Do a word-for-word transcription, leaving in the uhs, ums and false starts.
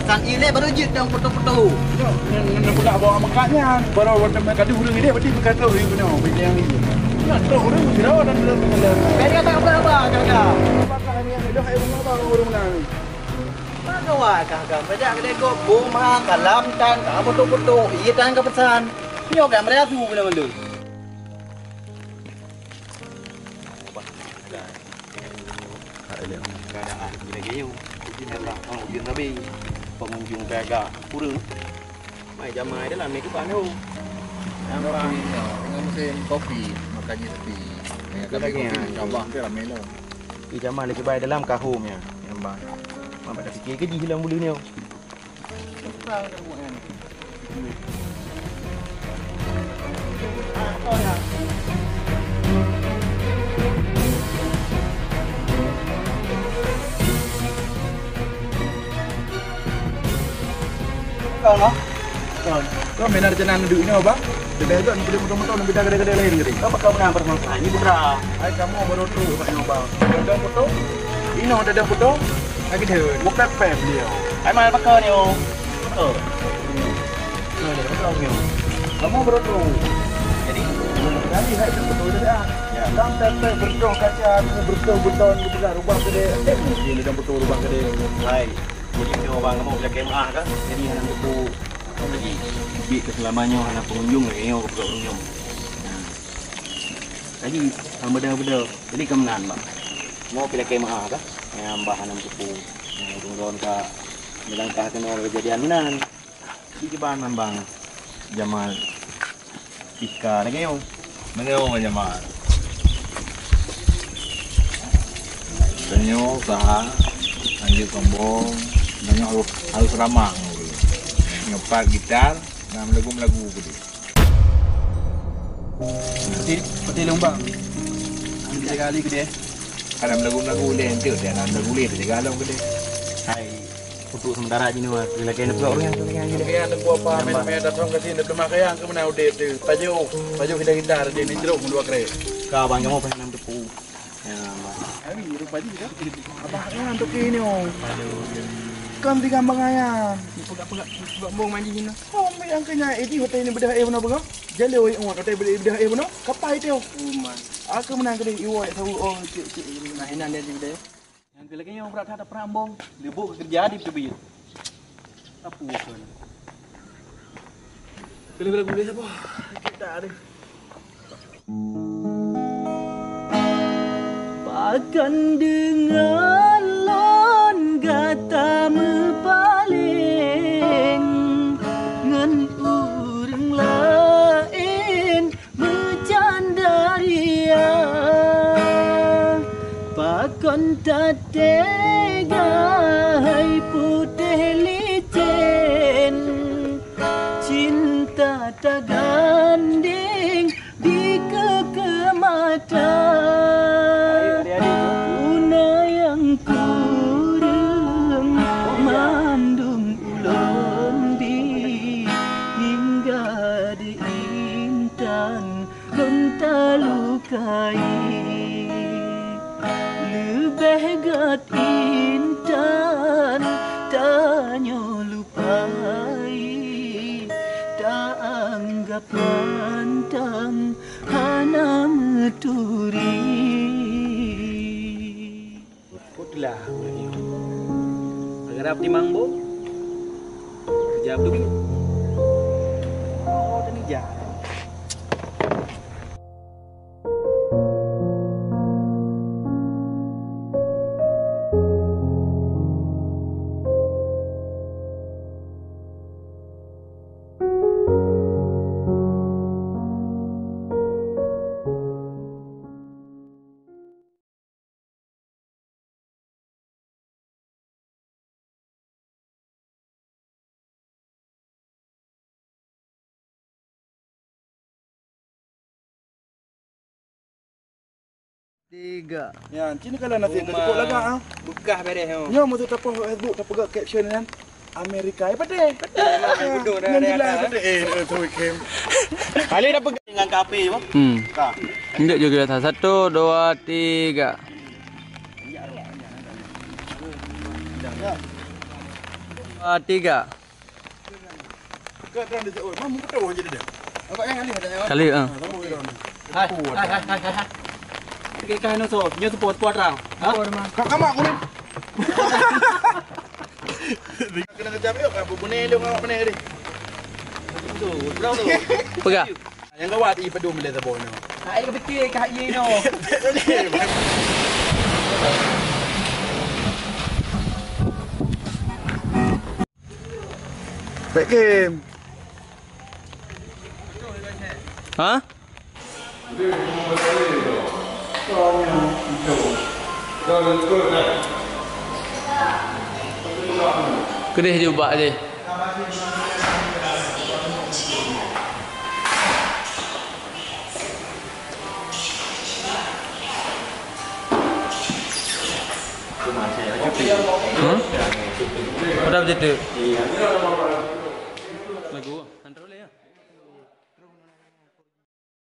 Peusan ilée baru jeuet nyang foto-foto. Nyoe, nyoe, nyoe pula bawa meukat nyan. Baru watèe meukat ureueng ilée, berarti meukat trok ureueng bunoe, bidang ilée. Meukat trok ureueng, sidroe dan dalam pengalaman. Dari kata apa, apa, kata? Apakah ni yang dah, eh, bunga bang, ureueng menang ni? Maka wah, kah, kah, pajak kedai kok, bom ha, kalam tan, ka foto-foto, iya tan ka pesan. Nyoe kan meriah tu, benar-benar. Keadaan lagi nyoe. Ujeuen dah, oh, ujeuen sabe. Pengunjung ka agak kureueng. Mai jamai dalam ni kiban tu. Nampak. Kopi, tengah musim kopi, makanya sepi. Ya, tapi kopi, insya Allah, nanti ramai lah. Di jamai lagi baik dalam kahum ya. Nampak. Nampak dah fikir ke jih dalam bulu ni. Kau noh? Kau, kau main ada jalan duduk ni, Abang? Lebih agak nak pergi motor-motor, nak pindah kedai-kedai lain ke dia? Kau pakai menang permasalahan ni, putra. Hai, kamu baru tu, Pak Nyoba. Ada foto? Ino ada foto? Lagi dia. Bukan pen dia. Hai, mana pakai ni, oh? Betul. Betul, betul, betul. Kamu baru tu. Jadi, tadi hai betul dia. Ya. Kamu pen-pen berdoh kaca, aku berdoh beton, aku pegang rubah kedai. Eh, mungkin ada betul rubah kedai. Hai. Jadi, orang kamu boleh kemah kan? Jadi, hana buku. Lagi, bit ke selama nyoe hana pengunjung lagi nyoe ke ureueng nyoe. Nah. Lagi, hamba dah betul. Jadi, kemenangan, Bang. Mau pilih kemah kan? Yang Mbah hana buku. Yang ureueng ka melangkah kena kejadian meunan. Di kiban Bang Jamal Ika lagèe nyoe. Meunyoe Bang Jamal. Tanyoe usaha lanjut sombong, tanyoe harus, harus ramah. Nyoe pat gitar, ngon lagu-lagu keudeh. Pati, pati lôn bang. Tiga kali keudeh. Kadang lagu-lagu ulèe enteuk, dan lagu ulèe tiga lôn keudeh. Hai. Untuk sementara jinoe, lagèe na peugot ureueng, lagèe na peugot ureueng. Oke, ada gua paham, main, main datang ke sini, terima kasih yang kemana udah tu. Paju, paju kita kita ada di ni jeruk dua kali. Ka bang, kamu pernah enam tepu. Ya, bang. Hari ni rupa juga. Abang, yang untuk ini, oh. Aduh. Kon di gampang nyan. Peugah-peugah, peugah bong manjih nyoe. Oh, ambil angkanya, eh, di hotel ini bedah eh, beuna peugah. Jalur eh, hotel bedah eh, beuna. Kapai teuh. Uman. Aku menang kedai iwoe, tahu, oh, cik, cik. Nah, ini dia di bedah. Nyang keu lagèe nyoe brat that peurak ambong, leubok keu keureuja di teubiet. Sapeue kön? Keu lagèe sapeue? Kita ada. Pakon deungon lôn gata meupaleng ngon ureueng laén meucandaria. Pakon tateuga hai putéh licén, cinta tagandeng di keukeuh mata. Una nyang kureueng mandum ulôn bi hingga di intan lôn talukai. Leubeh gét intan tanyoe lupai, taanggap mantong hana meuturi. Kutlah. Agar timang bo. Kerja betul. Oh, dan ija. Tiga. Ya, cina kalau nasi Uma. Cukup lagak, ah. Bekah bereh, oh. Nyoe masa tapoh Facebook, tapeugah caption kan. Amerika, eh, peuteh. Peuteh, memang bodoh dah. Nyan jelas, peuteh. Eh, eh, tu Kim. Kali dah pegang dengan kafe, apa? Hmm. Ka. Tunjuk juga. Satu, dua, tiga. Dua, tiga. Kali, ah. Hai, hai, hai, hai, hai. Okey, kan, no, so, nyo support, support orang. Ha? Kak kamak kulit. Kena kejam yuk, kan, bubuh ni, dia ngawak mana ni? Tu, berapa tu? Pegang. Yang gawat, i pedum boleh tebon, no. Hai, betul, Kak Ye, no. Pek Kim. Ha? Keudeh jubak jih. Hmm? Padahal begitu.